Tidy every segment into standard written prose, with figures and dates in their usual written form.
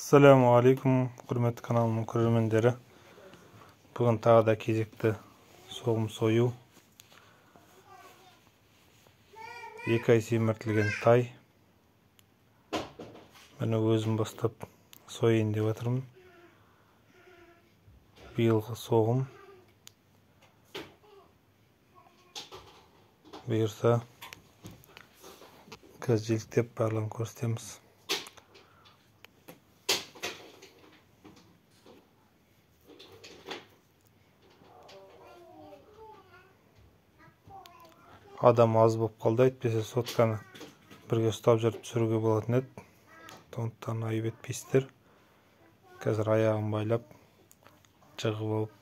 Ассалаумағалейкум, құрметті каналымның көрермендері. Бүгін тағы да кезекті соғым сою. 2 ай семіртілген тай. Міне өзім бастап сойын деп жатырмын. Биылғы соғым. Бұйырса қазір желіктеп барлығын көрсетеміз. Адам аз болып қалды, әйтпесе сотканы бірге ұстап жүріп түсіруге болатын еді. Сондықтан айып етпейсіздер. Қазір аяғын байлап, жығып алып,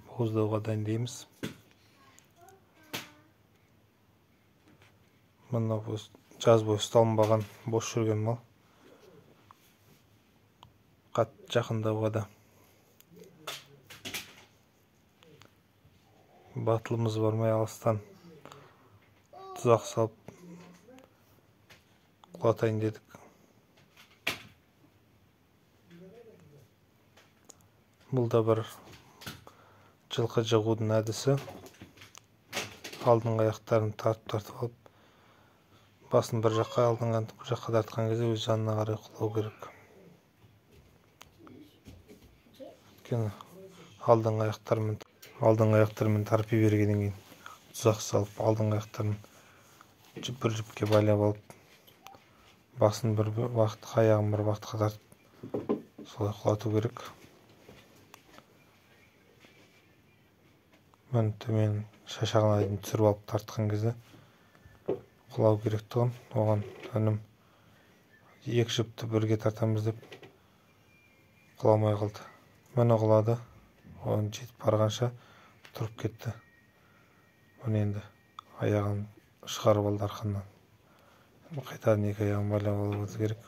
бауыздауға дайындаймыз. Мына жаз бойы ұсталынбаған, бос жүрген мал. Қатты жақындауға да батылымыз бармай, алыстан тұзақ салып құлатайын дедік. Бұл да бір жылқы жығудың әдісі. Алдыңғы аяқтарын тартып-тартып алып, басын бір жаққа, алдыңғы бір жаққа тартқан кезде өз жанына қарай құлау керек. Өйткені алдыңғы аяқтарымен тарпи бергеннен кейін тұзақ салып, алдыңғы аяқтарын бір жіпке байлап алып, басын бір бағытқа, аяғын бір бағытқа тартып, солай құлату керек. Міне төмен шашағына дейін түсіріп алып тартқан кезде құлау керек тұғын. Оған інім екі жіпті бірге тартамыз деп құламай қалды. Міне құлады. Оған жетіп барғанша тұрып кетті. Міне енді аяғын шығарып алды арқаннан. Қайтадан екі аяғын байлап алуымыз керек.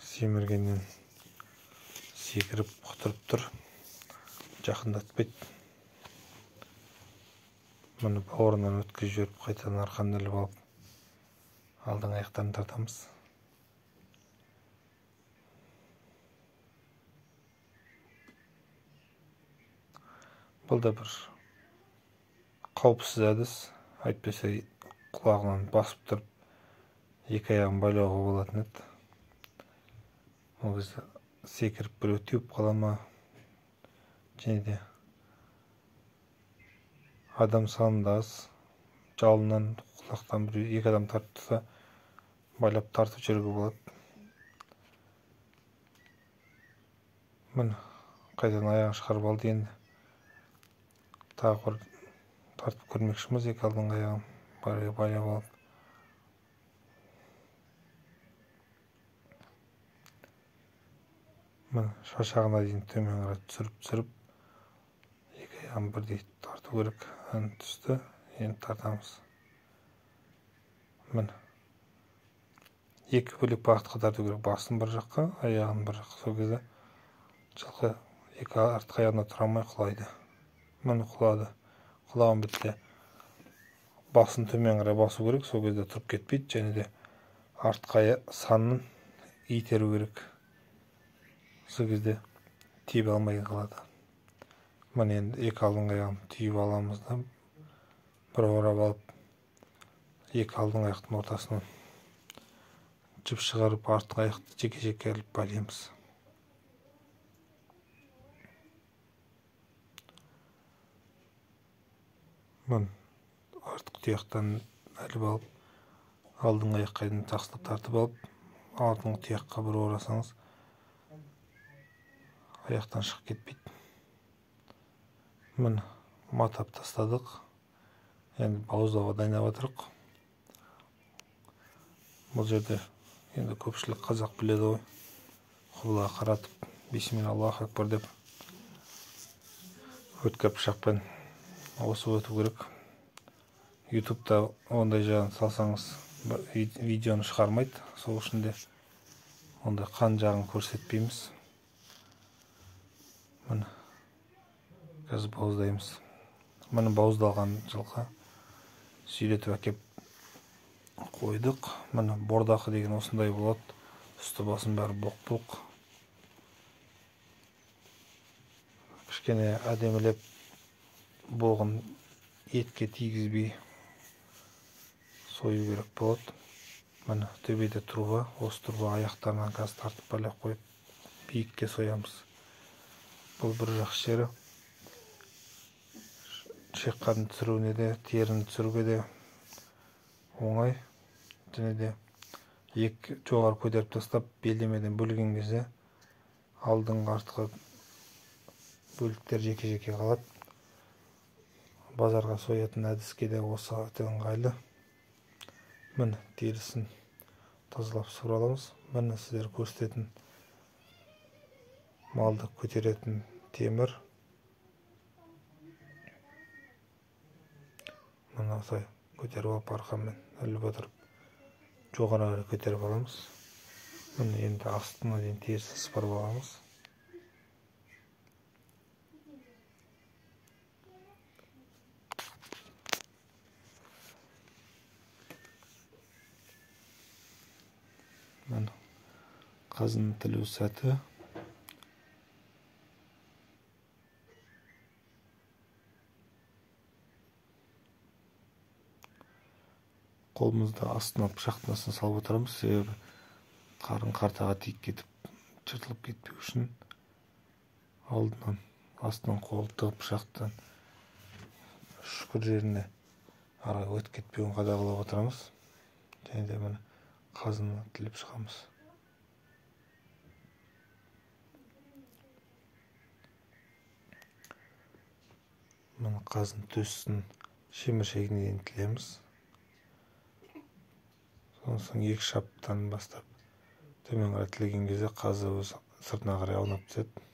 Семіргеннен секіріп құтырып тұр. Жақындатпайды. Міне бауырынан өткізіп жіберіп, қайтадан арқанын іліп алып, алдыңғы аяқтарын тартамыз. Бұл да бір қауіпсіз әдіс. Әйтпесе құлағынан басып тұрып, екі аяғын байлауға болатын еді. Ол кезде секіріп біреу теуіп қала ма, және де адам саны да аз, жалынан құлақтан біреу екі адам тартып тұрса, байлап тартып жүруге болады. Міне қайтадан аяғын шығарып алды. Енді тағы бір тартып көрмекшіміз, екі алдыңғы аяғын байлап алып. Міне шашағына дейін төмен қарай түсіріп, екі аяғын бірдей тарту керек. Ән түсті, енді тартамыз. Міне екі бөлек бағытқа тарту керек. Басын бір жаққа, аяғын бір жаққа. Сол кезде жылқы екі артқы аяғына тұра алмай құлайды. Міне құлады. Құлаған бетте басын төмен қарай басу керек, сол кезде тұрып кетпейді. Және де артқы санын итеру керек. Сол кезде тиіп алмай қалады. Міне енді екі алдыңғы аяғын түйіп аламыз да, бір орап алып, екі алдыңғы аяқтың ортасынан жіп шығарып, артқы аяқты жеке-жеке іліп байлаймыз. Міне артқы тұяқтан іліп алып, алдыңғы аяққа дейін жақсылап тартып алып, алдыңғы тұяққа бір орасаңыз, аяқтан шығып кетпейді. Міне матап тастадық. Енді бауыздауға дайындап жатырық. Бұл жерде енді көпшілік қазақ біледі ғой. Құбылаға қаратып, бисмилла Аллаху акбар деп өткір пышақпен осып өту керек. Ютубта ондай жағын салсаңыз видеоны шығармайды. Сол үшін де ондай қан жағын көрсетпейміз. Міне қазір бауыздаймыз. Міне бауыздалған жылқы. Сүйретіп әкеп қойдық. Міне, бордақы деген осындай болады. Үсті басын бәрі боқ-боқ. Кішкене әдемілеп боғын етке тигізбей сою керек болады. Міне, төбеде труба, осы труба аяқтарынан қазір тартып байлап қойып биікке соямыз. Бұл бір жақсы жері. Шек қарын түсіруіне де, теріні түсіруге де оңай. Және де екі жоғары көтеріп тастап белдемеден бөлген кезде алдыңғы артқы бөліктер жеке-жеке қалады. Базарға соятын әдіске де осы өте ыңғайлы. Міне, терісін тазалап сыпырып аламыз. Міне, сіздер көрсететін малды көтеретін темір. Міне, осылай көтеріп алып арқамен іліп отырып жоғары қарай көтеріп аламыз. Міне, енді астына дейін терісін сыпырып аламыз. Міне, қазының тілу сәті. Қолымызды астына, пышақтың астына салып отырамыз, себебі қарын қартаға тиіп кетіп, жыртылып кетпеу үшін алдынан, астынан қол тығып пышақтан шүкір жеріне ары өтіп кетпеуін қадағалап отырамыз. Және де міне қазыны тіліп шығамыз. Міне, қазын төсін шеміршегіне дейін тілеміз. Содан соң екі шаптан бастап төмен қарай тілеген кезде қазы өз сыртына қарай аунап түседі.